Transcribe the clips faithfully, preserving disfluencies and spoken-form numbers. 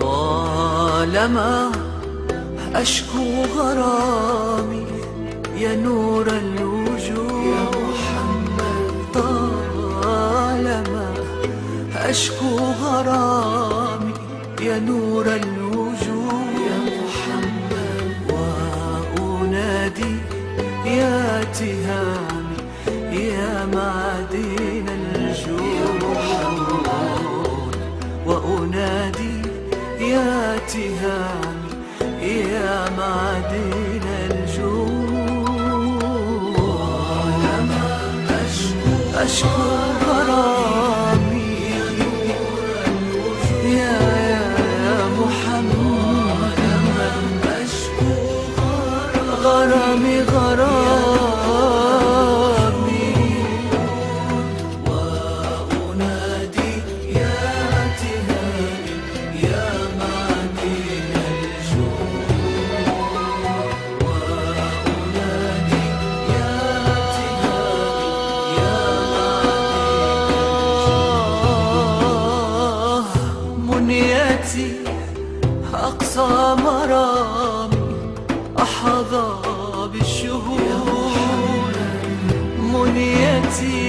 طالما أشكو غرامي يا نور الوجود، يا محمد. طالما أشكو غرامي يا نور الوجود، يا محمد. وأنادي يا تهامي يا معدن الجود، وأنادي يا تهامي يا معدن الجود. أشكو غرامي يا، يا، يا محمد. غرامي، غرامي. وأنادي يا تهامي يا معدن الجود. وأنادي يا تهامي يا معدن الجود. منيتي أقصى مرامي أحظى بالشهود. منيتي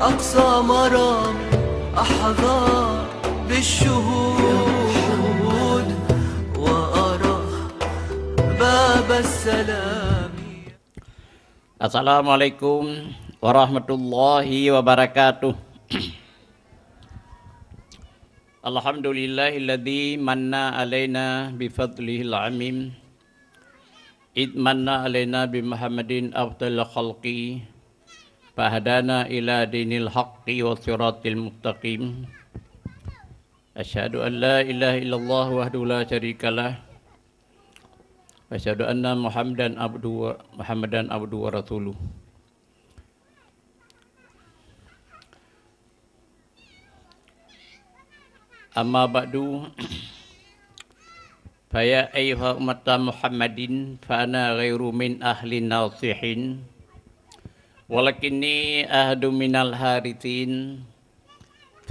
أقصى مرامي أحظى بالشهود وأرى باب السلام. Assalamualaikum warahmatullahi wabarakatuh. Alhamdulillahilladzi manna alaina bifadlihil amim, id manna alaina bi Muhammadin afdal khalqi, fahadana ila dinil haqqi wa siratil mustaqim. Asyhadu an la ilaha illallah wahdahu la syarikalah, wa asyhadu anna Muhammadan abduhu wa, Muhammadan abduhu wa rasuluh. Amma ba'du, fa ya ayyuha ummata Muhammadin, fa ana ghairu min ahli nasihin, walakinni ahadu minal harithin,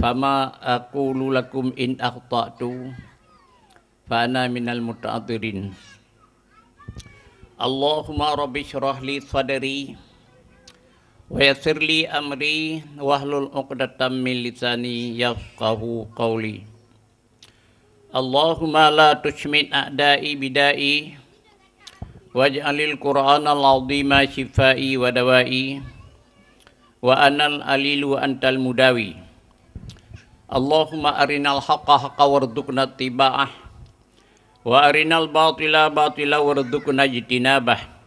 fama aqulu lakum in akhta'tu, fa ana minal muta'adzirin. Allahumma rabbi shrah li sadri wa yassir li amri wahlul 'uqdatam min lisani yafqahu qawli. Allahumma la tusyamit a'da'i bida'i waj'alil Qur'anal 'azhima syifai wa dawai wa anal alilu wa antal mudawi. Allahumma arinal haqqa haqqa warzuqna ittiba'ah, wa arinal batila batila warzuqna ijtinabah.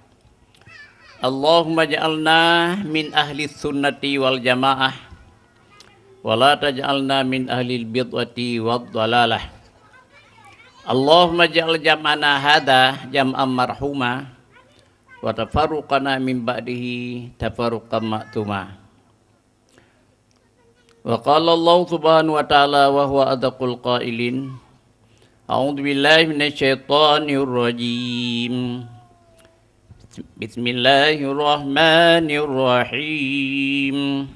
Allahumma ja'alna min ahli sunnati wal jamaah, wa la taj'alna min ahlil bid'ati wad dalalah. Allahumma ja'al jam'ana hadza jam'an marhuma, wa tafarruqana min ba'dihi tafarruqan ma'tsuma. Wa qala Allah subhanahu wa ta'ala wa huwa adaqul qailin. A'udzu billahi minasy syaithanir rajim. Bismillahirrahmanirrahim.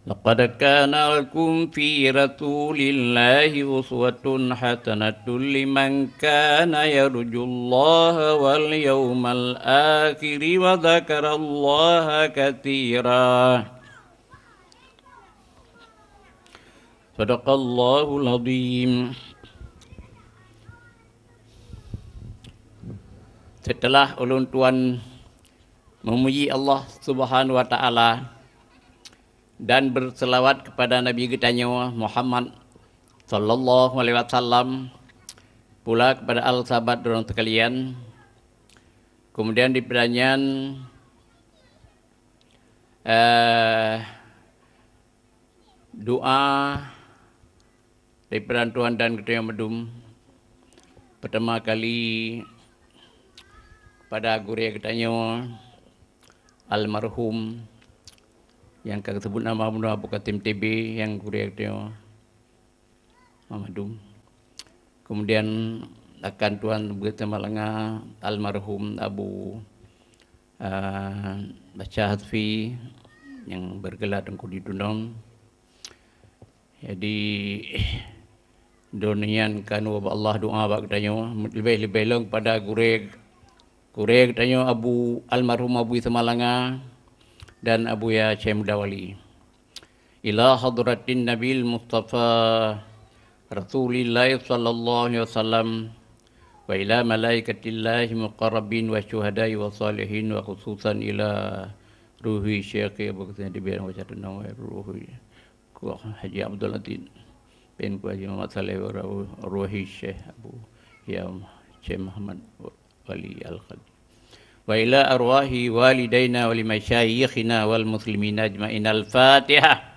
Laqad kana lakum fi Rasulillahi uswatun hasanatun liman kana yarjullaha wal yawmal akhir wa dzakarallaha katsira. Sadaqallahul azim. Setelah ulôn tuan memuji Allah Subhanahu wa Ta'ala dan berselawat kepada Nabi geutanyoe Muhammad sallallahu alaihi wasallam, pula kepada al sahabat droe sekalian, kemudian di pertanyaan, eh, doa dari perantuan dan geutanyoe meudum. Pertama kali pada gurée geutanyoe almarhum nyang ka geusebut nama bunoe Abu Kasim T B nyang gurée geutanyoe Mamadum. Kemudian akan tuan beuteumalanga almarhum Abu, eh, Bacha Hasfi nyang bergelar Teungku di Dunong. Jadi, Droeneuh nyan ka neuwoe bak Allah doa bak geutanyoe, leubeh-leubeh lom kepada gurée, gurée geutanyoe Abu, almarhum Abu Isa Malanga dan Abu Yasya Mudawali. Ila hadratin Nabil Mustafa Rasulillah sallallahu alaihi wasallam wa ila malaikatillahi muqarrabin wa syuhada'i wa salihin wa khususan ila ruhi Syekh Abu Bakar Siddiq bin Hasan Ruhi. Kuah Haji Abdul Aziz bin Kuah Haji Muhammad Saleh Ruhi Syekh Abu Yam Syekh Muhammad Wali Al-Qadi. Wa ila arwahi walidaina wa limasyayikhina wal muslimin ajmain. Al-Fatihah.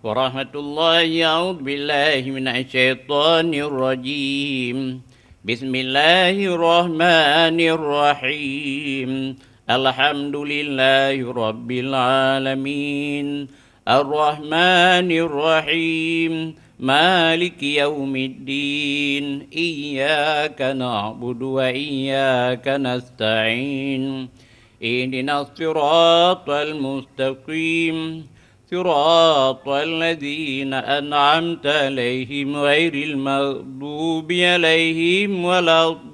Wa rahmatullahi, a'udzu billahi minasy syaithanir rajim. Bismillahirrahmanirrahim. Alhamdulillahi rabbil alamin. Ar-Rahmanir Rahim. Maliki yaumiddin. Iyyaka na'budu wa iyyaka nasta'in. Ihdinas siratal mustaqim. Siratal ladzina an'amta 'alaihim ghairil maghdubi 'alaihim waladdallin.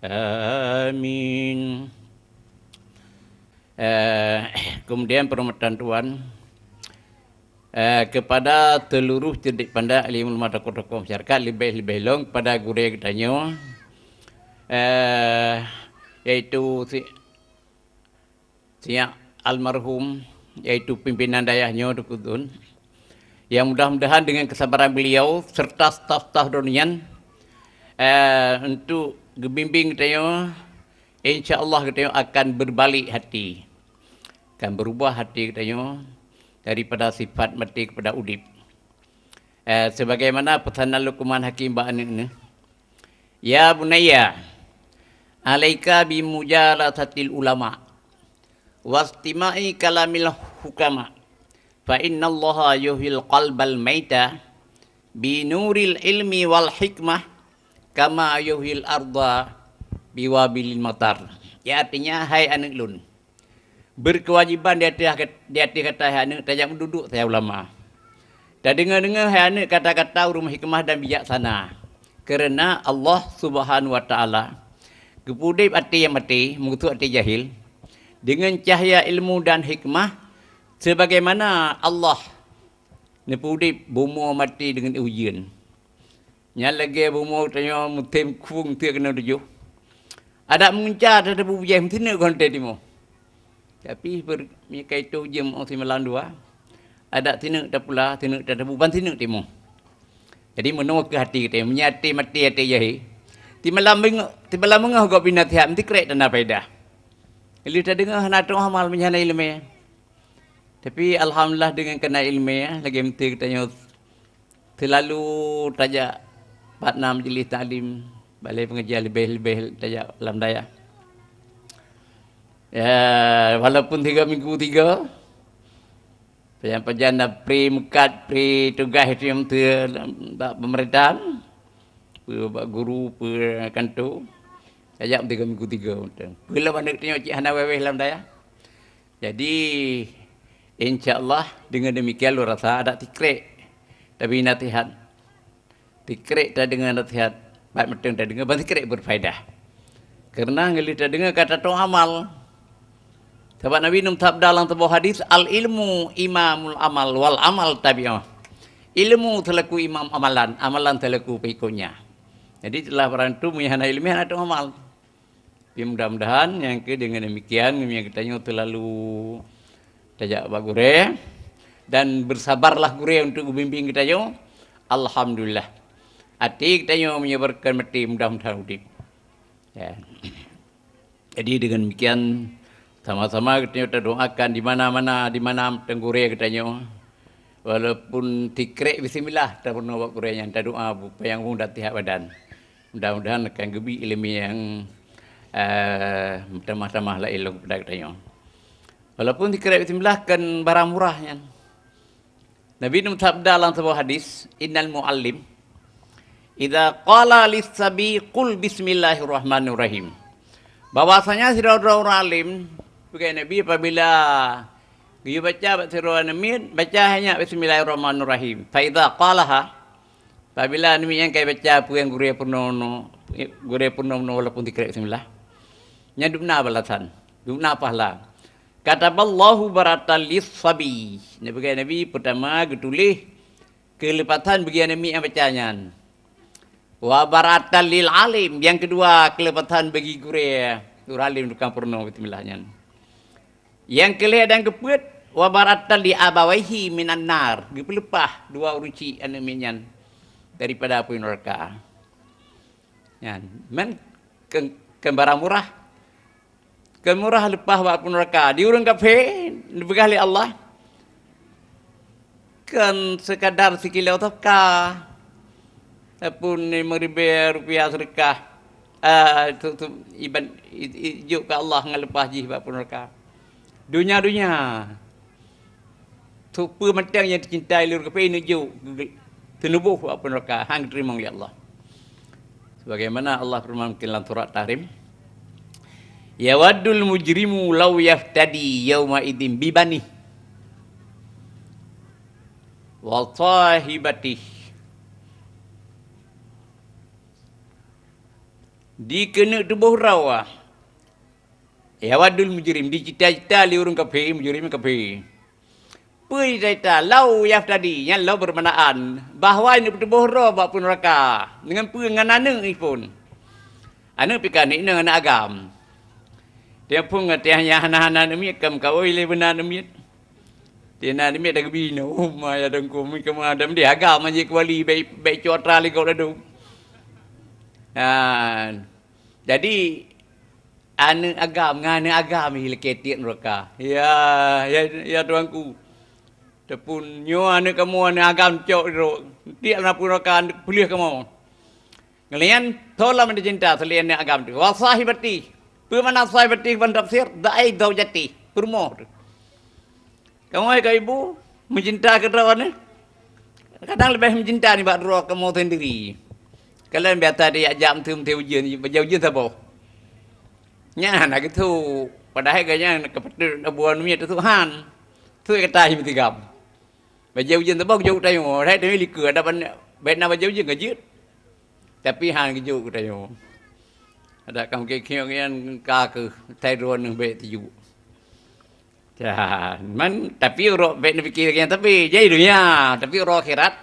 Amin. Eh, kemudian, peurhormatan Tuan, eh, kepada seluruh cerdik pandai, alim ulama, tokoh-tokoh masyarakat, leubeh-leubeh lom kepada gurée geutanyoe, eh, yaitu si, siak almarhum, yaitu pimpinan dayah nyoe Teungku Tun, yang mudah-mudahan dengan kesabaran beliau serta staf-staf droeneuh nyan, eh, untuk geubimbing geutanyoe, insya Allah geutanyoe akan berbalik hati, akan berubah hati geutanyoe daripada sifat maté kepada udeb. Eh, sebagaimana peusanan Luqman Hakim bak aneuëk neuh, "Ya bunayya, alaika bi mujalasatil ulama, wastima'i kalamil hukama, fa innallaha yuhyil qalbal maita bi nuril ilmi wal hikmah, kama yuhyil arda bi wabilil matar." Ya, artinya, hai aneuëk lôn, berkewajiban di ateueh, di ateueh gata hai aneuëk, tajak meududuek sagai ulama. Tadeungoe-deungoe hai aneuëk kata-kata ureuëng hikmah dan bijaksana. Kareuna Allah Subhanahu wa Taala geupeuudeb até nyang maté, meugeusuek até jahil, deungon cahya ilmu dan hikmah, sebagaimana Allah neupeuudeb bumoe maté deungon ujeuen. Nyan lagée bumoe tanyoe musim kueng teuk keunoe tujoh. Adak meunca tateupeue bujéh meusineuk kon teuh timoh. Tapi per-, meukaito jeuem ong simalam dua, adak sineuk tapula, sineuk tateupeue ban sineuk timoh. Jadi meunoe keuh hati geutanyoe, meunyoe até maté até jahé, simalam beungoh, simalam beungoh gob bri naseuhat, meusikrek tanda paedah. Lheueh tadeungoe hana troh amal meunyoe hana iéleumé. Tapi alhamdulillah deungon kana iéleumé, lagée meuteuk geutanyoe Seulalu tajak pat na majlis taklim, balée peungajian leubeh-leubeh tajak lam dayah. Ya, walaupun tiga minggu tiga, pajan-pajan na pri meukat, pri tugaih teuh bak peumerintahan, peue bak guru, peue kanto, tajak tiga minggu tiga. Peue lom aneuk tanyoe cit hana wéh-wéh lam dayah. Jadi, insya Allah, deungon demikian lôn rasa adak sikrek tabri nasihat. Sikrek tadeungoe nasihat, pat mantong tadeungoe, ban sikrek berfaedah. Kareuna ngon lheueh tadeungoe ka tatroh amal. Sabab Nabi neusabda lam saboh hadis, "Al-ilmu imamul amal, wal amal tabi'ah." Ilmu selaku imam amalan, amalan selaku pengikutnya. Jadi, setelah barang tu, meunyoe hana iéleumé, hana troh amal. Tapi mudah-mudahan nyang keu deungon demikian, meunyoe geutanyoe teulalu tajak bak gurée, dan bersabarlah gurée untuk geubimbing geutanyoe, alhamdulillah. Até geutanyoe meunyoe beureukon maté, mudah-mudahan udeb. Ya. Jadi, deungon demikian, sama-sama geutanyoe tadoakan di mana-mana, di mana mantong gurée geutanyoe. Walaupun sikrek bismillah, tapeurunoe bak gurée nyan, tadoa beu panyang bung dan tihat badan. Mudah-mudahan akan geubri iéleumé nyang, eh, tamah-tamah laén lom keupada geutanyoe. Walaupun sikrek bismillah kon barang murah nyan. Nabi neusabda lam saboh hadis, "Innal muallim idza qala lis-sabi, 'Qul bismillahirrahmanirrahim.'" Bahwasanya sidroe-droe ureuëng alim, peugah Nabi, apabila Geuyue baca bak sidroe aneuk miet, baca hai nyak, "Bismillahirrahmanirrahim." Fa idza qalaha, apabila aneuk miet nyan ka baca peue nyang gurée peurunoe, gurée peurunoe walaupun sikrek bismillah, nyan dubna balasan, dubna pahala. Kataballahu bara'atan lis-sabi. Neupeugah Nabi, peutama geutuléh keuleupatan bagi aneuk miet nyang baca nyan. Wa bara'atan lil alim, nyang keudua keuleupatan bagi gurée, ureuëng alim tukang peurunoe bismillah nyan. Nyang keulhée dan keupeuet, wa bara'atan li abawaihi minan nar, geupeuleupah dua ureuëng chik aneuk miet nyan daripada apui neuraka. Nyan, man keu, keu barang murah. Keu murah leupah bak apui neuraka. Di ureuëng kafé, neupeugah lé Allah, kon sekadar sikilo seudeukah, ataupun lima ribée rupiah seudeukah, ah, tu, tu, iban, i, i, jok keu Allah ngon leupah jih bak apui neuraka. Donya-donya. Su peue mantong nyang teucintai lé ureuëng kafé neujok, teuneubôh bak apui neuraka, han geuteurimong lé Allah. Sebagaimana Allah feureuman lam surat Tahrim, "Yawaddul mujrimu law yaftadi yauma idzin bibanihi wa sahibatihi." Dikeuneuk tuboh droe. Yawaddul mujrim, dicita-cita lé ureuëng kafé, mujrim kafé. Peue cita-cita? Law yaftadi, nyan law beureumakna bahwa neupeutuboh droe bak apui neuraka. Deungon peue? Ngon aneuk jih phon. Aneuk pih ka aneuk inong, aneuk agam. Tiep phon ngon tiep nyan hana-hana aneuk miet, ka meukawen lé beuna aneuk miet. Tiep na aneuk miet dah geubi inong, oh, ma ya dongkom, mi keuma dam deh agam jih keuwali, bék, bék cok atra lé gob ladôm. Ha. Jadi, aneuk agam ngon aneuk agam jih lakée tiek neuraka. Ya, ya, ya tuanku. Teupun nyoe aneuk kamoe aneuk agam cok droe. Tiek lam apui neuraka, peuleueh kamoe. Ngon lagée nyan, soe lom teucinta selain aneuk agam teuh. Wa sahibati. Peue makna sahibati ban tafsir? Ai zaujati, peurumoh teuh. Kamoe ka ibu, meucinta keu droe nyoe. Kadang leubeh meucinta nibak droe kamoe sendiri. Kalon biasa dijak-jak meuteumé ujeuen, bajée ujeuen saboh. Nyan hana geutôk. Padahai gobnyan ka patôt buet miet teuh han. Teuh kata hi meutigam. Bajée ujeuen saboh geujok tanyoe, hai tanyoe likeu, ada ban, bèk na bajée ujeuen ka jeuet. Tapi han geujok tanyoe. Ada kam keu khieng nyan ka keuh, tai droeneuh bèk teujuk. Dah, man, tapi uroe bèk neupike lagée nyan, tapi jadi dunia, tapi uroe akhirat.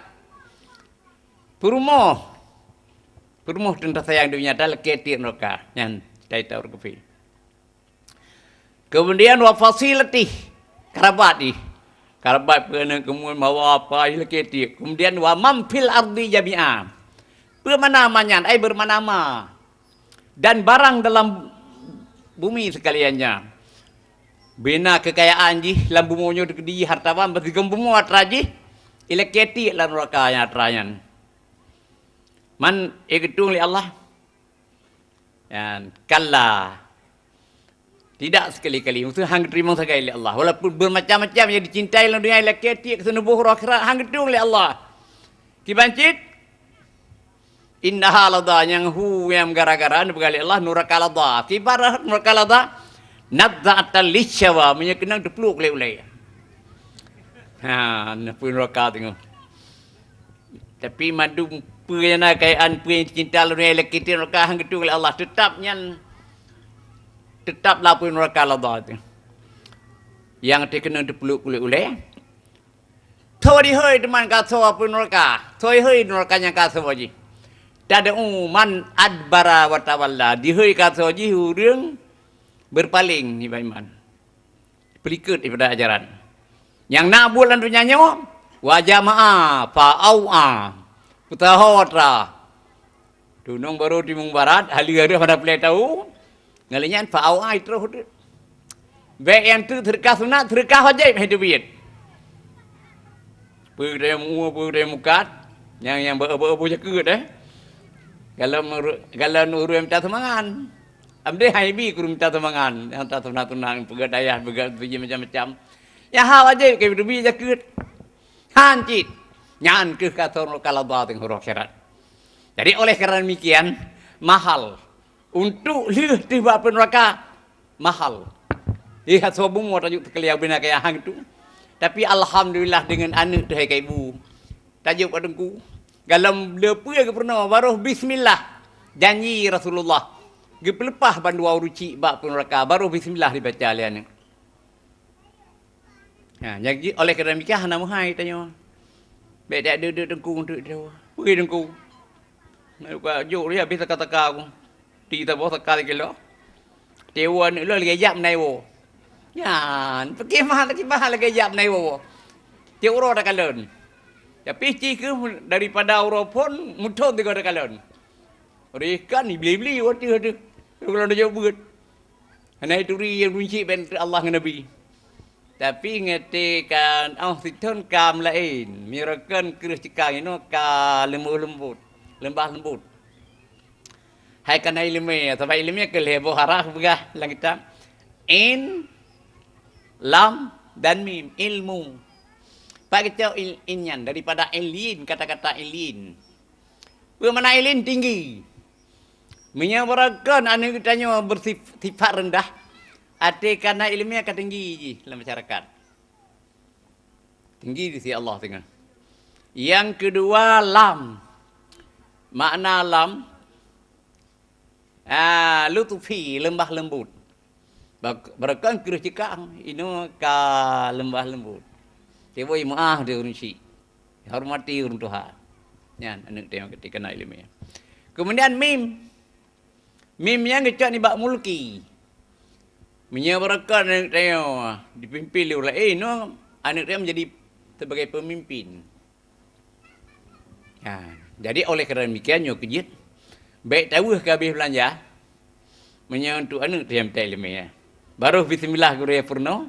Peurumoh. Peurumoh teuntang sayang dunia, dan lakée tiek neuraka. Nyan, tai taur keupi. Kemudian wa fasilatih, karabat jih. Karabat peue na keumuen mawa apa jih lakée tiek. Kemudian wa man fil ardi jami'a. Peue makna ma nyan? Ai bermakna ma. Dan barang dalam bumi sekaliannya. Bina kekayaan jih lam bumoe nyoe teukeudi hartawan, beusigoe bumoe atra jih, ilakée tiek lam neuraka nyang atra nyan. Man, eh, geutueng lé Allah. Nyan, kalla. Tidak sekali-kali. Maksud hana geuteurimong sagai lé Allah. Walaupun bermacam-macam nyang dicintai lam dunia, ilakée tiek keu seunuboh uroe akhirat, hana geuteurimong lé Allah. Kiban cit, innaha ladha, nyang hu nyang gara-gara neupeugah lé Allah nuraka ladha. Kiban neuraka ladha, nadza'atan lisyawa, meunyoe keunong teupluek lé ulée. Ha, na peue neuraka teungoh. Tapi mandum peue nyang na kayaan, peue nyang cinta lôn nyang ilakée tiek neuraka hana geuteurimong lé Allah, teutap nyan, teutap lam apui neuraka ladha teuh. Nyang teuh keunong teupluek lé ulée. Tho dihôi teuma ka tho apui neuraka, tho dihôi neuraka nyang ka tho jih. Tad'u man adbara wa tawalla, dihôi ka tho jih ureuëng beurpaléng nibak iman. Peulikot daripada ajaran. Nyang na buet lam donya nyoe, wa jama'a fa au'a. Peusaho atra. Tunong barô timueng barat, haleue hareuh hana peureulée tau. Ngon lagée nyan fa au'a troh teuh. Bék nyang teuh seudeukah sunat, seudeukah wajéb hai teubiet. Peue teuh nyang meu-ue, peue teuh nyang mukat, nyang, nyang beu-, beu-, beu jakeuet, eh. Galom uru-, galom ureuëng minta sumbangan. Amdeh hai bi kuru minta sumbangan, nyang ta sunat-sunat, peugét dayah, peugét tuji macam-macam. Nyang hak wajéb keu teubiet jakeuet. Han cit. Nyan keuh ka tho neuraka ladha teungoh uroe akhirat. Jadi oleh karena demikian, mahal. Untuk lheueh teuh bak apui neuraka, mahal. Ih, asoe bumoe tajuk teukeuli bina kaya hang tu. Tapi alhamdulillah deungon aneuk teuh hai ka ibu. Tajok bak teungku. Galom le peue geupeurunoe, baroh bismillah. Janji Rasulullah. Geupeuleupah bandua ureueng chik bak apui neuraka, baroh bismillah dibaca lé aneuk. Ha, jadi oleh karena demikian hana meuhai tanyoe. Bèk tajak deuk-deuk teungku, deuk deuk. Peue teungku? Nak jok lé habéh saka-saka ku. Ti saboh saka sikilo. Tiep uroe aneuk lôn lagèe jak meunan woe. Nyan, pakriban, pakriban lagèe jak meunan woe. Tiep uroe takalon. Tapi cit kheueh daripada uroe phôn, muthôn sigoe takalon. Rih kan ibli-bli watèe teuh. Kalau neujok beuet. Hana ituri nyang runcik bèk Allah ngon Nabi. Tapi ngeutée ka, oh, sithôn ka meulaén, meunyoe rakan kreueh cekang inoe ka leumoh leumbot, leumbah leumbot. Hai kana ileumèe, sabab ileumèe keu lhèe boh haraf peugah lam kitab. Ain, lam, dan mim, ilmu. Pat geucok il-, in nyan daripada illiyin, kata-kata illiyin. Peue makna illiyin? Tinggi. Meunyoe barokon aneuk geutanyoe bersif-, sifat rendah, até kana ileumèe ka tinggi jih lam masyarakat. Tinggi di sisi Allah teungoh. Nyang keudua, lam. Makna lam, ah, lutfi, leumbah leumbot. Bak-, barokon kreueh cekang, inoe ka leumbah leumbot. Tiboh meu'ah di ureueng chik. Hormati ureueng tuha. Nyan aneuk tanyoe ketika na ileumèe. Kemudian mim. Mim nyan geucok nibak mulki. Meunyoe barokon aneuk tanyoe dipimpin lé ureueng laén, nyoe aneuk tanyoe menjadi sebagai pemimpin. Ha, jadi oleh karena demikian nyoe keujeuet, bèk taweueh keu habéh beulanja. Meunyoe untuk aneuk teuh nyang mita ileumèe, ya. Baroh bismillah gurèe peurunoe,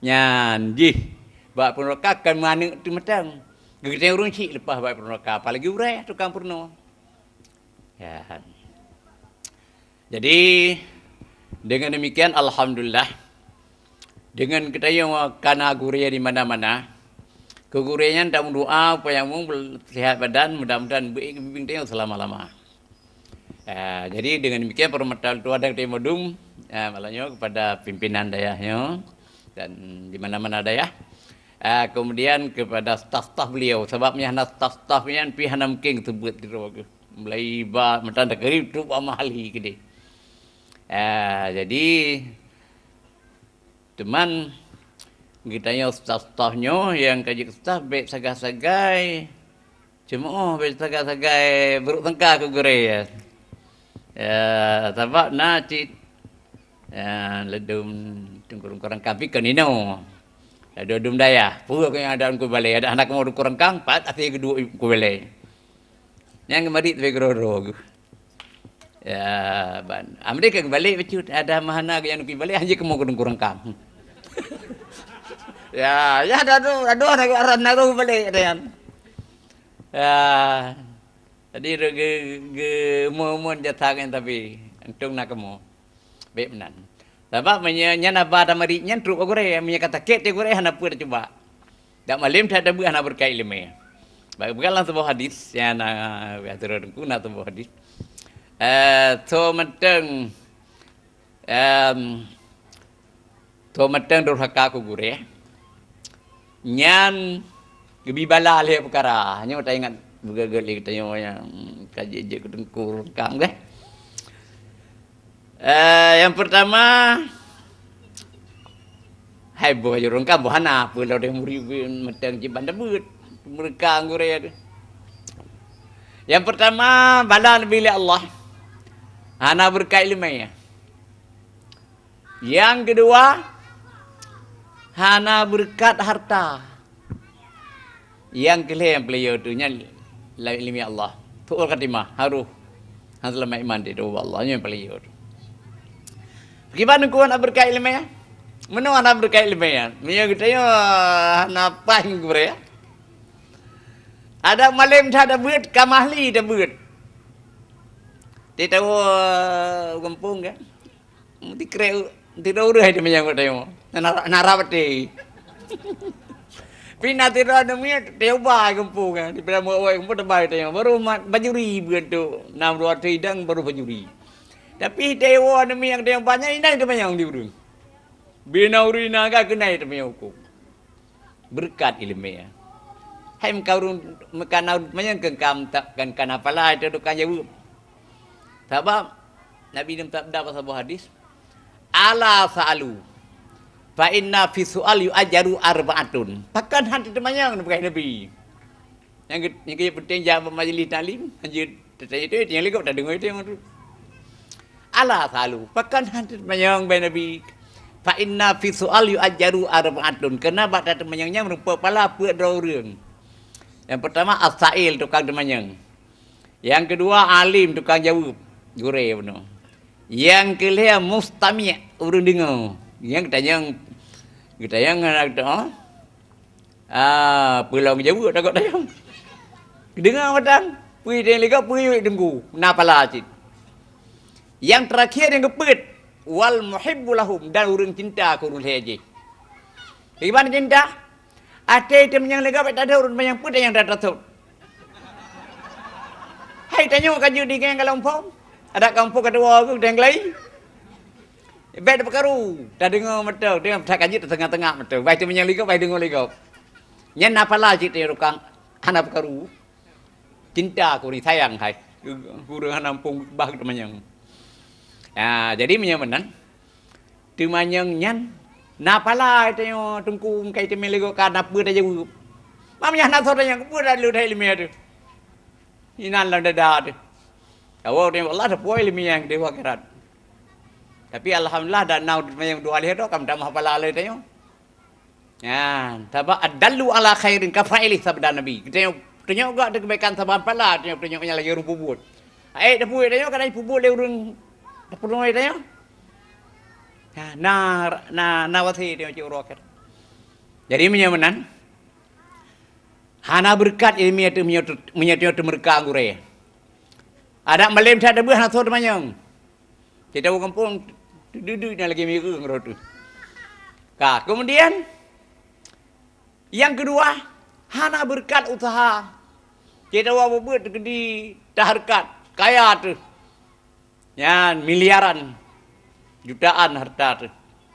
nyan jih bak peurunoe ka kon meu aneuk teuh mantong. Geutanyoe ureueng chik leupah bak peurunoe ka, apalagi gurèe tukang peurunoe. Ya. Jadi, dengan demikian, alhamdulillah, dengan geutanyoe kana gurèe di mana-mana, keu gurèe nyan tameudoa supaya meusehat badan, mudah-mudahan beubimbing tanyoe selama-lama. Ah, jadi dengan demikian, peureumeutahan tuan dan geutanyoe mandum, ah, malam nyoe kepada pimpinan dayah nyoe dan di mana-mana dayah. Ah, kemudian kepada staf-staf beliau, sabab meunyo hana staf-staf nyan pih hana mungken teubeuet keudroe geuh. Mulai bak meutan takrib trok bak mahali keudeh. Ah, jadi, teuma geutanyoe staf-staf nyoe nyang ka jeuet staf bèk sagai-sagai ceumoh, bèk sagai-sagai buruk sangka keu gurèe, ya. Ya, sabab na cit, ya, ladôm teungku-teungku rangkang pih kon inoe. Ladôm-ladôm dayah, peue nyang ada teungku balèe, ada hana kamoe teungku rangkang, pat até geuduek teungku balèe. Nyang geumarit leubeh keudroe-droe geuh. Ya, ban. Amri ka geubalek bacut, ada mahana nyang geubalek, hana jeuet kamoe keu teungku rangkang. Ya, ya, adoh, adoh, adoh, adoh geubalek, ada nyan. Ya. Jadi, ge-, ge-, mon-mon jasa nyan tapi, untông na kamoe. Bèk meunan. Sabab meunyoe nyan haba tamarit nyan trok bak gurèe, meunyoe ka sakét di gurèe hana peue teucuba. Dak malem that tabeuet hana beureukat ileumèe. Bak peugah lam saboh hadis, nyang na, ya, teungku na saboh hadis. Eh, soe mantong, em, soe mantong durhaka keu gurèe, nyan geubi bala lhèe peukara. Nyoe taingat beugét-gét lé geutanyoe nyang ka jeuet-jeuet keu teungku rangkang deh. Eh, nyang peurtama, hai boh jurong ka boh hana peue lodeh murit mantong jiban tabeuet meureuka gurèe teuh. Nyang peurtama, bala neubi lé Allah, hana beureukat ileumèe. Nyang keudua, hana beureukat harta. Nyang keu lhèe nyang peulayeue teuh nyan lam ileumèe Allah. Su'ul khatimah, harôh hana seulamat iman di doa Allah, nyan peulayeue teuh. Kiban teungku hana beureukat ileumèe? Meunoe hana beureukat ileumèe? Meunyoe geutanyoe hana paih ngon gurèe, adak malem that tabeuet, ka mahli tabeuet. Titawoe gampông kan? Meuti krek u-, tidroe ureueng hai teumanyong bak tanyoe. Na, na, na rab até. Pih na sidroe aneuk miet, teuba gampông, eh, di Padang Meuwai gampông teuba tanyoe. Baru ma-, bajuri beuet tu, na dua ateueh idang baru bajuri. Tapi teuwoe aneuk miet nyang teuba nyan inan teumanyong di ureueng. Bina ureueng inan ka keunai teumanyong hukôm. Beureukat iéleumé. Hai meukaru-, meukaru teumanyong keu kam ta-, kan kana pala itu tukang jaweueb. Sabab Nabi neusabda bak saboh hadis, "Ala sa'alu, fa inna fi su'al yu'ajaru arba'atun." Pakon han teumanyong, neupeugah Nabi. Nyang ke-, nyang keu penting jak bak majlis taklim, hanjeuet tatanyong itu, nyang likot tadeungoe itu nyang tu. Ala sa'alu, pakon han teumanyong bak Nabi. Fa inna fi su'al yu'ajaru arba'atun. Karena bak tateumanyong nyan meurumpok pala peuet droe ureuëng. Yang pertama as-sa'il, tukang teumanyong. Yang kedua alim, tukang jaweueb, gurée bunoe. Yang keulhèe mustami', ureuëng deungoe. Nyang geutanyong, geutanyong ngon, ah, peulong jaweueb takot tanyong. Deungoe mantong, peue nyang leuka peue teungku, na pala cit. Yang terakhir nyang keupeuet, wal muhibbu lahum, dan ureuëng cinta keu ureuëng lhèe jih. Kiban cinta? Até teumanyong leuka bak tathot, ureuëng teumanyong peuet nyang tathot. Hai tanyoe ka jeuet di geng ka lampôh. Adak kampung ka tuwoe geuh deng glai. Bèk tapeukaru, tadeungoe mantong, deungoe that ka jeuet teungoh-teungoh mantong. Bah teumanyong leuka, bah deungoe leuka. Nyan na pala cit teurukang, hana peukaru. Cinta keu ureuëng sayang hai. Ureuëng hana muphom bah teumanyong. Ya, jadi meunyoe meunan, teumanyong nyan na pala tanyoe teungku meukai teumé leugo ka na peue tajaweueb. Mam nyan hana soe tanyong peue dak leuet hai iéleumé teuh. Inan lam dada teuh. Tawoe teumé Allah tapuwoe iéleumé nyang di akhirat. Tapi alhamdulillah dak na teumanyong dua lhèe tu ka meutamah pala lé tanyoe. Nyan, sabab adallu ala khairin ka fa'ilih sabda Nabi. Geutanyoe, tanyoe gak teuh keubaikan saban pala, tanyoe, tanyoe nyang lagèe ureuëng peubuet. Ai, tapubuet tanyoe kadang peubuet lé ureuëng tapeurunoe tanyoe. Nah, na, na, na wase tanyoe cit uroe akhé. Jadi meunyoe meunan, hana beureukat iéleumé teuh meunyoe teu-, meunyoe tanyoe teumeureuka gurée. Adak malém that teubeuh hana soe teumanyong. Kita ureuëng gampông duek-duek na lagèe mireueng roh teuh. Ka, kemudian yang kedua, hana beureukat useuha. Kita wa beuet keudi tahareukat, kaya teuh. Nyan miliaran, jutaan harta teuh.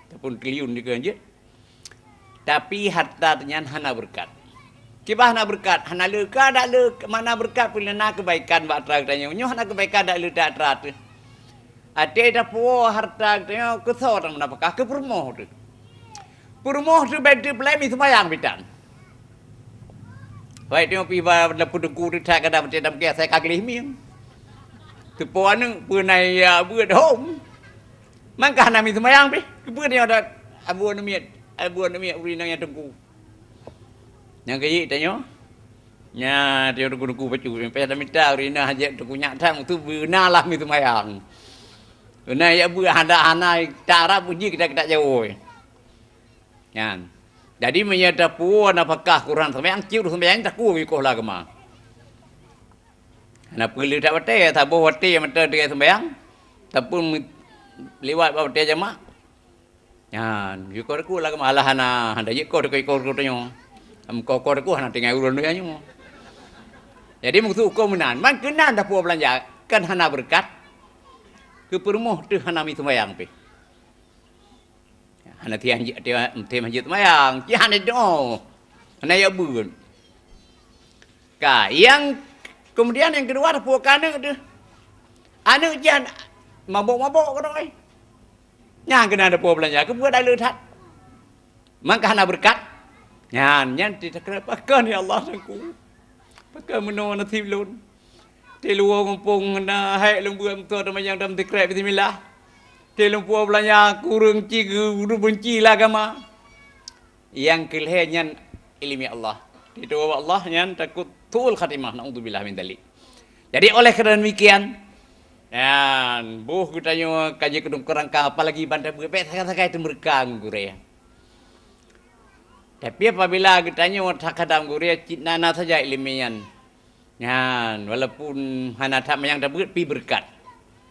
Ataupun triliun dikeue jeuet. Tapi harta nyan hana beureukat. Kiban hana beureukat, hana leuka dak leuka, mana beureukat pih na keubaikan bak atra geutanyoe. Nyoe hana keubaikan dak leuka atra teuh. Até tapuwoe harta geutanyoe keu soe tameunafakah, keu peurumoh teuh. Peurumoh teuh bèk teuh peulai mi seumayang bitan. Wai teungoh pih ba lam peuteungku teuh that kada beutôi dam keu asai ka gleh mieng. Teupo aneuëk peue na ya beuet hom. Mangka hana mi seumayang pih. Keupeue nyoe dak abu aneuk miet, abu aneuk miet ureuëng inong nyang teungku. Nyang keujiek tanyoe, nya tanyoe teungku-teungku bacut, sampai ada mita ureuëng inong hajat teungku nyak that, tu beuna lah mi seumayang. Beuna ya beuet hana, hana tarab uji kita, kita jawoi. Nyan. Jadi meunyoe tapuwoe nafakah kurang seumayang, cit ureuëng seumayang takue ikoh lah keuma. Hana peue le that watèe, saboh watèe mantong tinggai seumayang, ataupun liwat bak watèe jamak. Nyan, jikoh takue lah keuma, alah hana, hana jikoh takue ikoh tanyoe. Meukoh-koh takue hana tinggai ureuëng donya nyoe. Jadi meukeusud ukoe meunan, man keunan tapuwoe beulanja, kan hana beureukat. Keu peurumoh teuh hana mi seumayang pih. Hana tiang ji-, tiang, tiang jeuet seumayang, cit hana doa. Hana ya beuet. Ka, yang kemudian yang kedua tapuwoe keu aneuëk teuh. Aneuëk cit mabök-mabök keudroe. Nyan keunan tapuwoe beulanja, keupeue dak le that. Mangka hana beureukat. Nyan, nyan teutakreuk pakon ya Allah teungku. Pakon meunoe nasib lôn. Teuh luwoe muphom na hék lôn beuet meutoe teumanyong dan teukrek bismillah. Teuh lôn puwoe beulanja kureueng ci geu-, geubenci lé agama. Nyang keu lhèe nyan iéleumé Allah. Teuh tuwoe bak Allah nyan takot su'ul khatimah, naudzubillah min dzalik. Jadi oleh karena demikian, nyan boh geutanyoe ka jeuet keu keurangka, apalagi ban tabeuet bèk sagai-sagai teumeureuka ngon gurèe. Tapi apabila geutanyoe that khadam gurèe cit na-na saja iéleumé nyan, nyan walaupun hana that manyang tabeuet pih beureukat.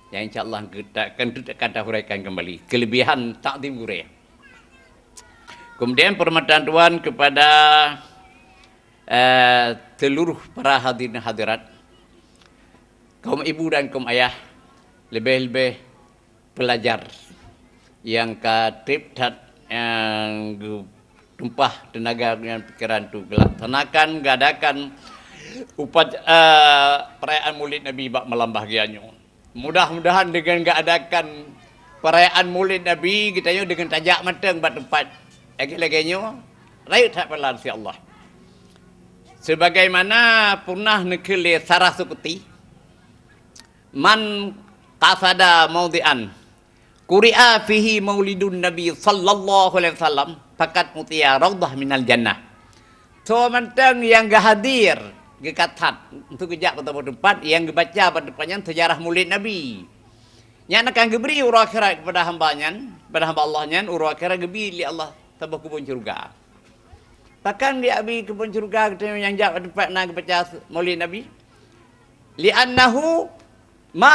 Nyang insya Allah geuta-, kan, akan tahuraikan kembali kelebihan takzim gurèe. Kemudian permintaan Tuhan kepada, eh, seluruh para hadirin hadirat, kaum ibu dan kaum ayah, lebih-lebih pelajar nyang ka trép that nyang geu-, tumpah teunaga ngon pikeran tu geulaksanakan, geuadakan upat-, eh, perayaan Maulid Nabi bak malam bahagia nyoe. Mudah-mudahan deungon geuadakan perayaan Maulid Nabi, geutanyoe deungon tajak mantong bak teumpat lagée-lagée nyoe, rayeuk that pahala, insya Allah. Sebagaimana pernah neukheun lé Sarah Sukuti, "Man qasada maudhi'an quri'a fihi maulidun Nabi sallallahu alaihi wasallam, faqad utiya raudhah minal jannah." Soe mantong nyang geuhadir, geukathat, untuk geujak bak saboh teumpat, nyang geubaca bak teumpat nyan seujarah Maulid Nabi, nyan akan geubri uroe akhirat kepada hamba nyan, kepada hamba Allah nyan, uroe akhirat geubri lé Allah saboh keubon syeuruga. Pakon geubri keubon syeuruga keu nyang jak bak teumpat na geubaca Maulid Nabi? "Li'annahu ma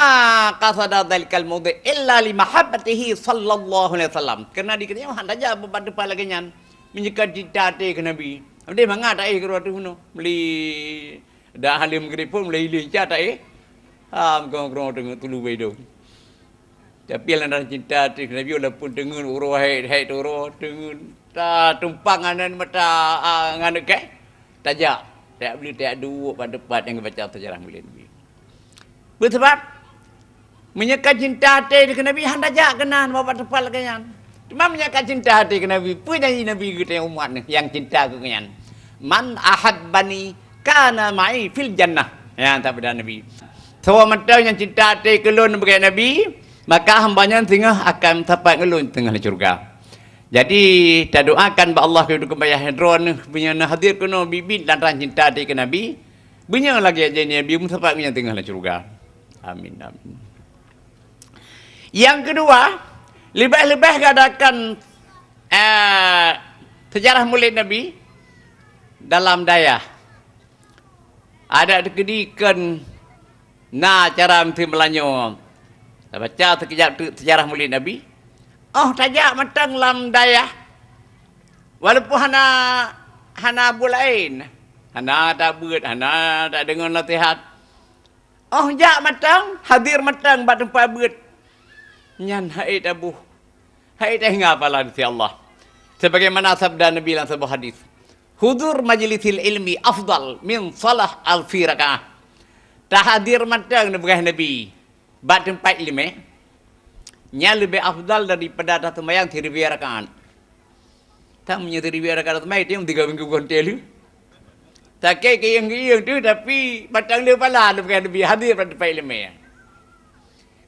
qasada dzalikal maudhi' illa li mahabbatihi sallallahu alaihi wasallam." Karena di geutanyoe hana jak bak teumpat lagée nyan meunyoe kon cinta até keu Nabi. Meudeh mangat taéh keudroe teuh bunoe. Meuli dak haleum Maghrib pun meuli ilée ca taéh. Ha, meugrong-grong teungeut tulu beudong. Tapi lantaran cinta até keu Nabi, walaupun teungeut uroe hai, hai toro teungeut, ta tumpang aneuk mata, a, ngan keh, tajak, tajak beli, tajak duek bak teumpat nyang geubaca seujarah Maulid Nabi. Peue sabab? Meunyoe ka cinta até keu Nabi, hana jak keunan bak teumpat lagée nyan. Teuma meunyoe ka cinta até keu Nabi, peue janji Nabi geutanyoe umat neuh nyang cinta keu nyan? "Man ahabbani kana ma'i fil jannah." Nyang sabda Nabi. Soe mantong nyang cinta até keu lôn, bak Nabi, maka hamba nyan singoh akan sapat ngon lôn singoh lam syeuruga. Jadi, tadoakan bak Allah keu dukun payah droeneuh, meunyoe neuhadir keunoe biet-biet lantaran cinta até keu Nabi, beunyoe lagée janji Nabi meusapat ngon nyan singoh lam syeuruga. Amin, amin. Nyang keudua, leubeh-leubeh geuadakan, eh, seujarah Maulid Nabi dalam dayah. Adak teukeudi kon na acara meuteumeulanyoe. Tabaca sikeujab teuk seujarah Maulid Nabi. Oh, tajak mantong lam dayah. Walaupun hana, hana buet laén, hana tabeuet, hana tadeungoe naseuhat. Oh, jak mantong, hadir mantong bak teumpat beuet. Nyan hai taboh, hai taingat pahala di sisi Allah. Sebagaimana sabda Nabi lam saboh hadis, "Hudur majlisil ilmi afdal min salah alfi rakaah." Tahadir mantong neupeugah Nabi bak teumpat ileumé, nyan leubeh afdal daripada taseumayang siribée rakaat. Tan meunyoe siribée rakaat taseumayang, tiep tiga minggu gonte lé. Sakét keuieng-keuieng tu, tapi mantong le pahala neupeugah Nabi hadir bak teumpat ileumé.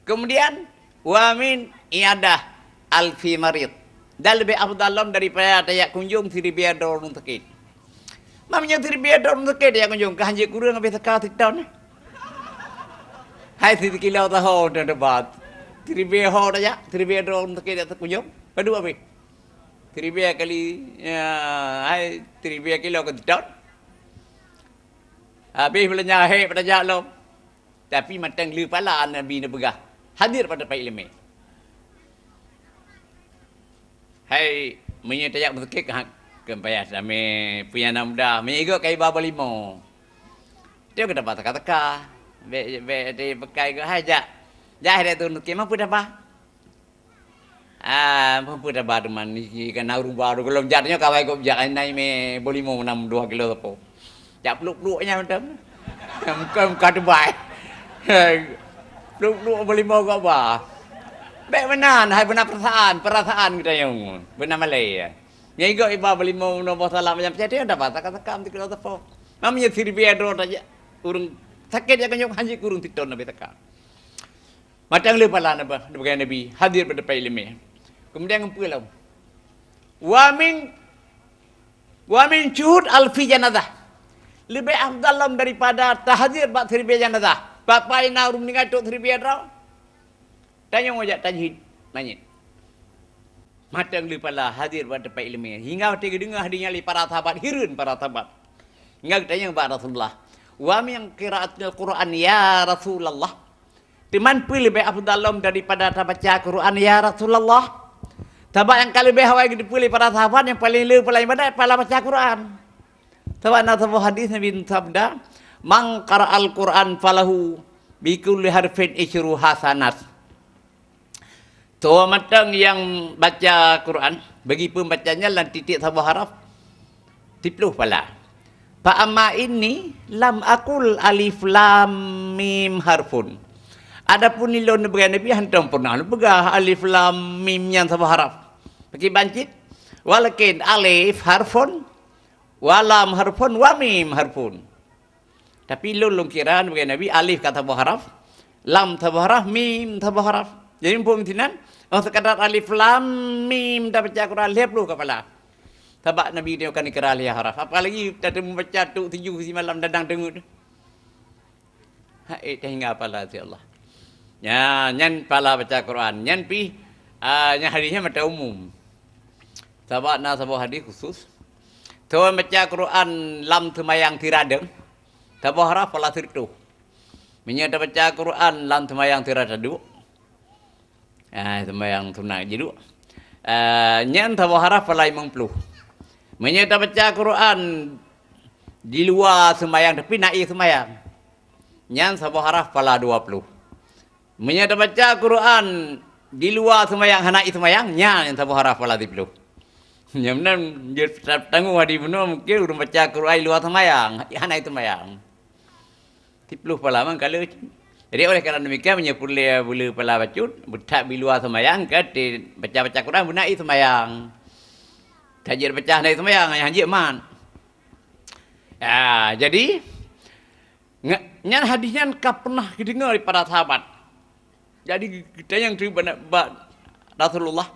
Kemudian, "Wa min iyadah alfi marid." Dan leubeh afdal lom daripada tajak kunjong siribée droe ureuëng sakét. Meunyoe siribée droe ureuëng sakét tajak kunjong, ka hanjeuet kureueng habéh saka siton. Hai sikilo taho teubat. Siribée ho tajak, siribée droe ureuëng sakét tajak kunjong. Padub habéh. Siribée kali, ya, hai siribée kilo ka siton. Habéh beulanja hék pada jak lom. Tapi mantong le pahala Nabi neupeugah, hadir bak teumpat ileumé. Hai, meunyoe tajak meuseukét ka keu payah damé, peue nyang na mudah, meunyoe igoe ka iba boh limo. Teuka taba teuka-teuka. Bék, bék di peukai geuh hai jak. Jak hai tu meuseukét, ma peue taba? Ah, peue taba teuma niki ka na ureuëng baru gohlom jak nyoe kawai gob jak nai mé boh limo nam dua kilo sapo. Jak pluek-pluek nyan mantong. Muka-muka teubai. Pluek-pluek boh limo gob ba. Bék meunan, hai beuna perasaan, perasaan geutanyoe. Beuna malée. Nyan igoe iba boh limo nam boh salam macam cit, taba saka-saka meuti kilo sapo. Nam nyoe siribée droe tajak ureuëng sakét jak keunyok hanjeuet kureueng siton nabi saka. Mantong le pahala neuba-, neupeugah Nabi, hadir bak teumpat ileumé. Kemudian ngon peue lom? Wa min, wa min syuhud alfi janazah. Leubeh afdal lom daripada tahadir bak siribée janazah. Bak pai na ureuëng meuninggai trok siribée droe. Tanyoe jak tajhid manyét. Mantong le pahala hadir bak teumpat ileumé. Hingga watée geudeungoe hadis nyan lé para sahabat, hireuen para sahabat. Hingga geutanyong bak Rasulullah, "Wa min qiraatil Qur'an ya Rasulullah?" Teuma peue leubeh afdal lom daripada tabaca Quran ya Rasulullah? Sabab nyang ka leubeh awai geuteupeue lé para sahabat nyang paleng le pahala ibadat, pahala baca Quran. Sabab na saboh hadis Nabi sabda, "Man qara'al Qur'an falahu bi kulli harfin isyru hasanat." Soe mantong nyang baca Quran, bagi pembacanya lam tieb-tieb saboh haraf, Siploh pala. Fa amma inni lam aqul alif lam mim harfun. Adapun ilôn nibri Nabi hantom pernah neupeugah alif lam mim nyan saboh haraf. Pakriban cit? Walakin alif harfun, wa lam harfun, wa mim harfun. Tapi lôn, lôn kira nibri Nabi alif ka saboh haraf, lam saboh haraf, mim saboh haraf. Jadi muphom sinan, oh, sekadar alif lam mim tabaca Quran lhèe ploh kepala. Sabab Nabi nyoe ka neukira lhèe haraf. Apalagi tateumé baca tok tujoh simalam dadang teungeut. Hai, eh, sehingga pala si Allah. Nya, nyan pala baca Quran. Nyan pih, ah, nyan hadisnya mata umum. Sabab na saboh hadis khusus. Thon baca Quran lam seumayang sira deung, saboh haraf pala sireutoh. Meunyoe tabaca Quran lam seumayang sira taduek, ah, seumayang sunat jiduek, ah, nyan saboh haraf pala limong ploh. Meunyoe tabaca Quran di luwa seumayang tapi na ie seumayang, nyan saboh haraf pala dua ploh. Meunyoe tabaca Quran di luwa seumayang hana ie seumayang, nyan nyang saboh haraf pala siploh. Nyan meunan jeuet tanggong hadis bunoe mungken ureueng baca Quran di luwa seumayang, hana ie seumayang. Siploh pala mangkaleue. Jadi oleh karena demikian, meunyoe peureulèe buleue pala bacut, beuthat di luwa seumayang, ka baca-baca Quran beuna ie seumayang. Tajeuet baca hana ie seumayang, nyang jeuet mat. Ya, jadi, Nge-, nyan hadis nyan ka pernah geudeungoe di para sahabat. Jadi, geutanyong teuk bak, bak Rasulullah,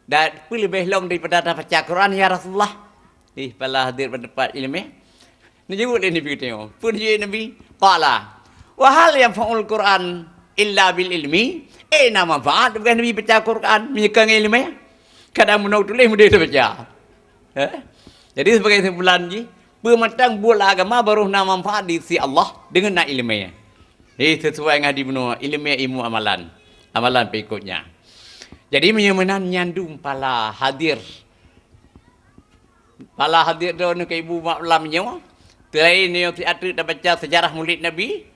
"Dan peue leubeh lom daripada tabaca Quran, ya Rasulullah?" Ih, pala hadir bak teumpat ileumèe. Neujaweueb lé Nabi geutanyoe. Peue neujaweueb Nabi? Qala, "Wa hal yanfa'ul Quran illa bil ilmi?" Eh, na manfaat bukan Nabi baca Quran, meunyoe kon ngon ileumèe? Kadang meunoe tuléh meudeh tabaca. Eh? Jadi, sebagai kesimpulan jih, Peue mantong buet agama barô na manfaat di sisi Allah deungon na ileumèe. Eh, sesuai ngon hadis bunoe, ileumèe ilmu amalan. Amalan peurikutnya. Jadi, meunyoe meunan nyan dum pala hadir. Pala hadir droeneuh keu ibu mak lam nyoe. Selain nyoe siat teuk tabaca sejarah Maulid Nabi,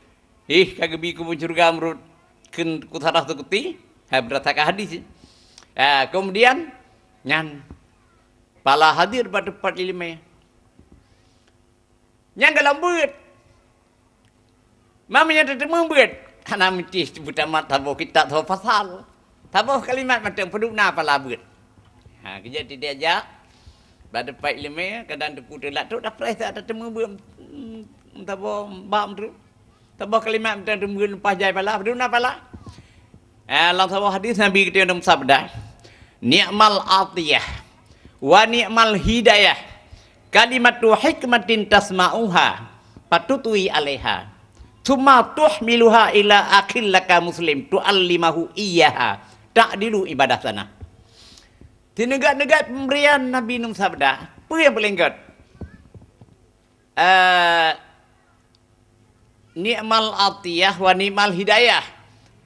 eh, ka geubi keu buet syeuruga meunurot kheun Qatadah Sukuti, hai, beurdasarkan hadis. Ah, kemudian, nyan pala hadir bak teumpat ileumèe. Nyang golom beuet. Meunyoe tateumeung beuet, hana meusti beutamat saboh kitab, saboh pasal. Saboh kalimat mantong peuduek na pala beuet. Ha, keujeuet diajak bak teumpat ileumèe, kadang teupeu teulat trok, tapi saat tateumeung beuet, hmm, saboh bab trok. Saboh kalimat mantong teumeung leupah jai pala, peuduek na pala. Eh, lam saboh hadis Nabi geutanyoe sabda, "Ni'mal atiyah wa ni'mal hidayah, kalimatu hikmatin tasma'uha, fatutwi 'alaiha, tsumma tuhmiluha ila akhin laka muslim, tu'allimahu iyyaha, ta'dilu ibadah sana." Sineugét-neugét peumberian Nabi Nuh sabda, peue nyang paleng gét? Eh, ni'mal atiyah wa ni'mal hidayah.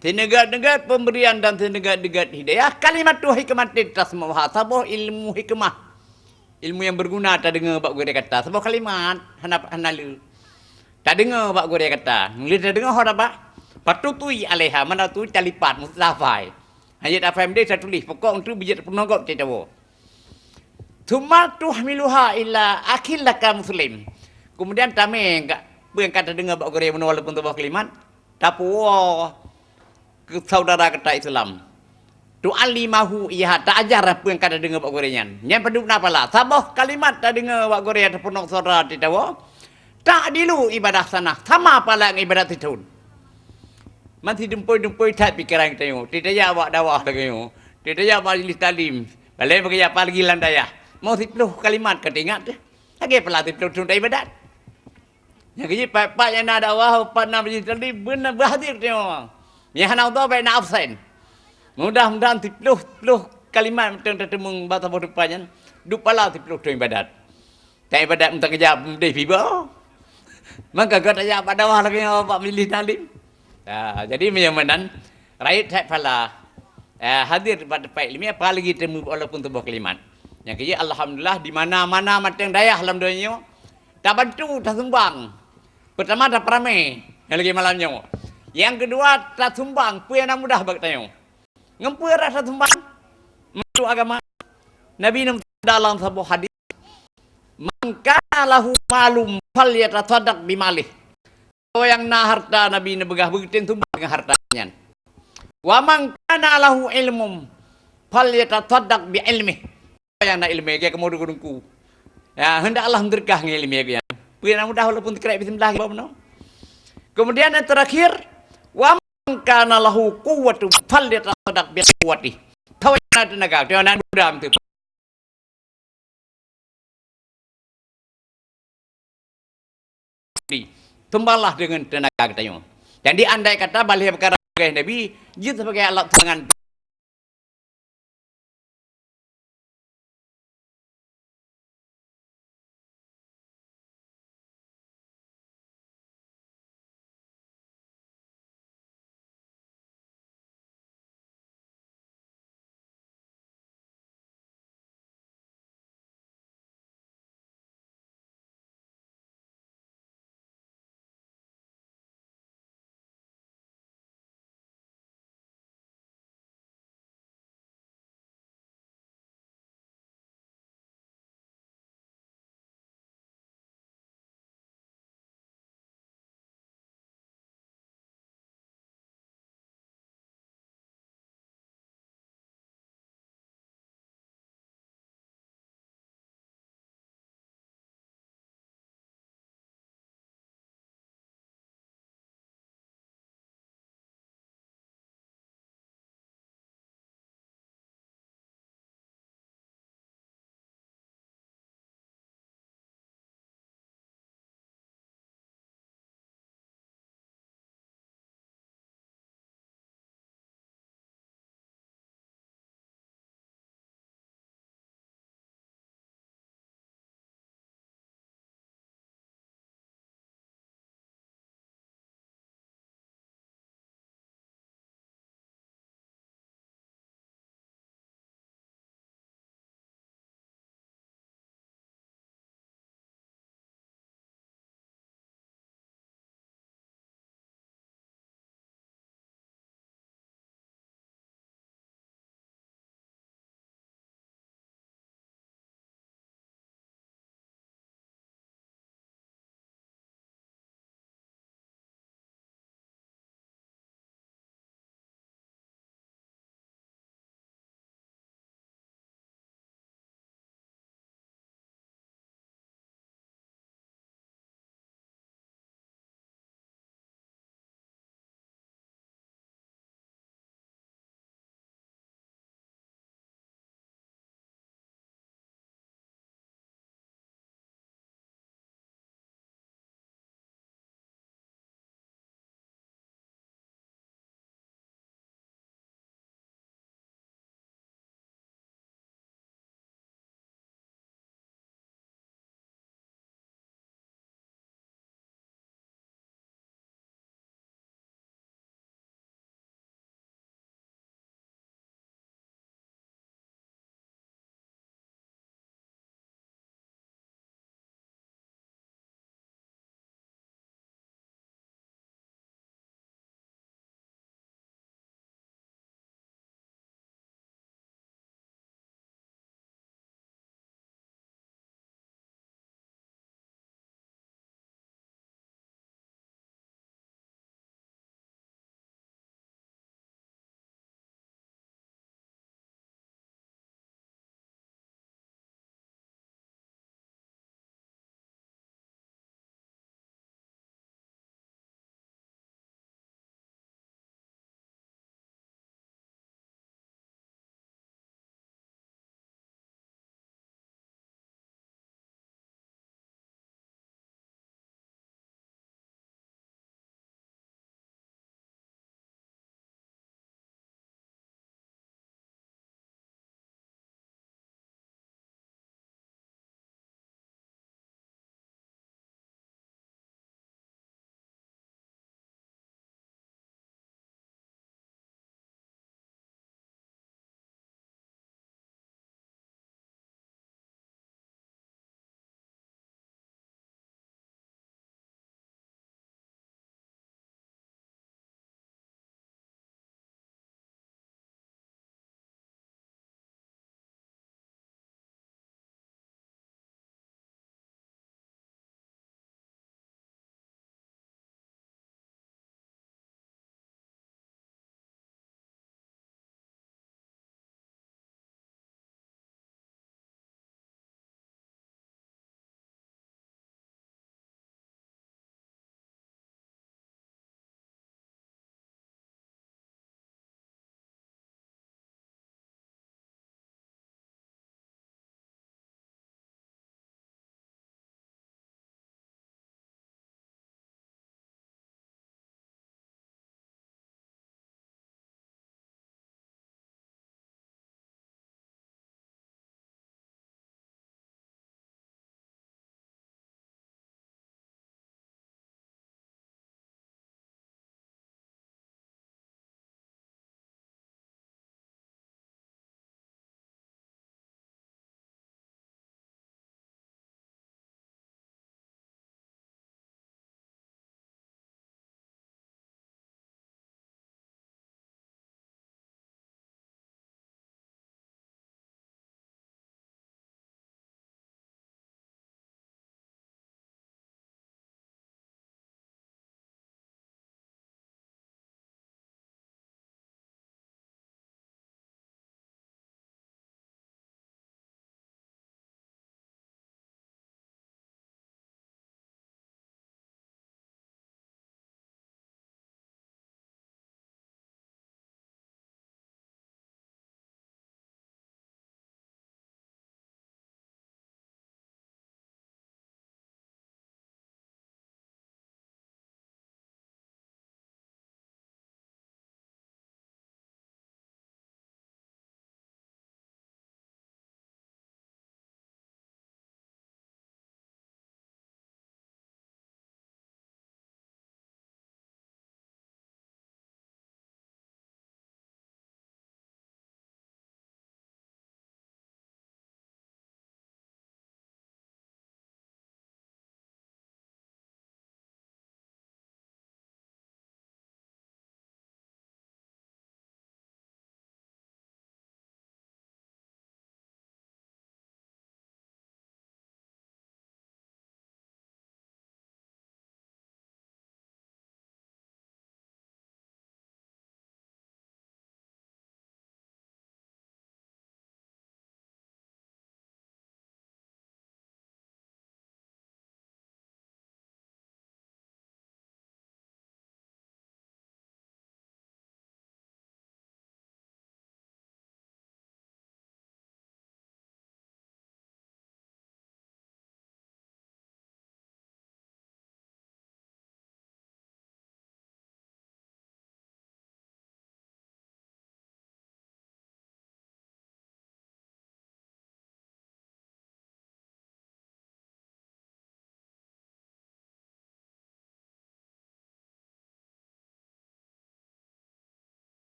Sineugét-neugét pemberian dan sineugét-neugét hidayah, kalimatu hikmatin tasma'uha, saboh ilmu hikmah. Ilmu nyang berguna tadeungoe bak gurèe gata, saboh kalimat, hana, hana le. Tadeungoe bak gurèe gata. Lheueh tadeungoe ho tabak, fatutwi 'alaiha, meunan tui talipat, muslafai. Hana jeuet afai meudeh tatuléh, pokok nyan beujeuet peunoh gob teuh tawoe. Tsumma tuhmiluha ila akhin laka muslim. Kemudian tamé ka, peue nyang ka tadeungoe bak gurèe meunoe walaupun saboh kalimat, tapuwoe keu saudara gata Islam. Tu'allimahu iyyaha, taajar peue nyang ka tadeungoe bak gurèe nyan. Nyan padub na pala. Saboh kalimat tadeungoe bak gurèe tapeunoh saudara teuh tawoe, ta'dilu ibadah sanah, sama pala ngon ibadat sithon. Man sidumpôi-dumpôi that pikeran geutanyoe. Teutajak bak dakwah lagèe nyoe. Teutajak bak majlis taklim. Balèe bak geujak apalagi lam dayah. Mau siploh kalimat ka teuingat teuh. Lagèe pala siploh thon taibadat. Nyang keujeuet pat-pat nyang na dakwah, pat na majlis taklim, beuna beuhadir teuh. Nyang hana udhur bèk na absen. Mudah-mudahan siploh, siploh kalimat mantong tateumeung bak saboh teumpat nyan, duek pala siploh thon ibadat. Taibadat mantong keujak meudeh piba. Maka gata jak bak dakwah lagèe nyoe bak majlis taklim. Ha, jadi meunyoe meunan, rayeuk that pala, eh, hadir bak teumpat ileumèe, apalagi teumeung walaupun saboh kalimat. Nyang keujeuet, alhamdulillah, di mana-mana mantong dayah lam donya nyoe, tabantu, tasumbang. Peurtama, tapeuramè, nyang lagèe malam nyoe. Nyang keudua, tasumbang, peue nyang na mudah bak geutanyoe. Ngon peue rasa sumbang? Meunurot agama, Nabi Nuh dalam saboh hadis, "Man kana lahu malum falyatasaddaq bimalih." Soe nyang na harta, Nabi neupeugah, beutem sumbang deungon harta nyan. "Wa man kana lahu ilmum falyatasaddaq bi ilmih." Soe nyang na ileumé, geukamoe teungku. Ya, hendaklah meuseudeukah ngon ileumé geuh nyan. Peue nyang mudah walaupun teukrek bismillah geuh bunoe. Kemudian yang terakhir, "Wa man kana lahu quwwatun falyatasaddaq bi quwwatih." Soe nyang na teunaga, soe nyang na duram tu. Sumbanglah deungon teunaga geutanyoe. Jadi, andai kata balhé peukara geupeugah Nabi, jeuet sibagai alat sumbangan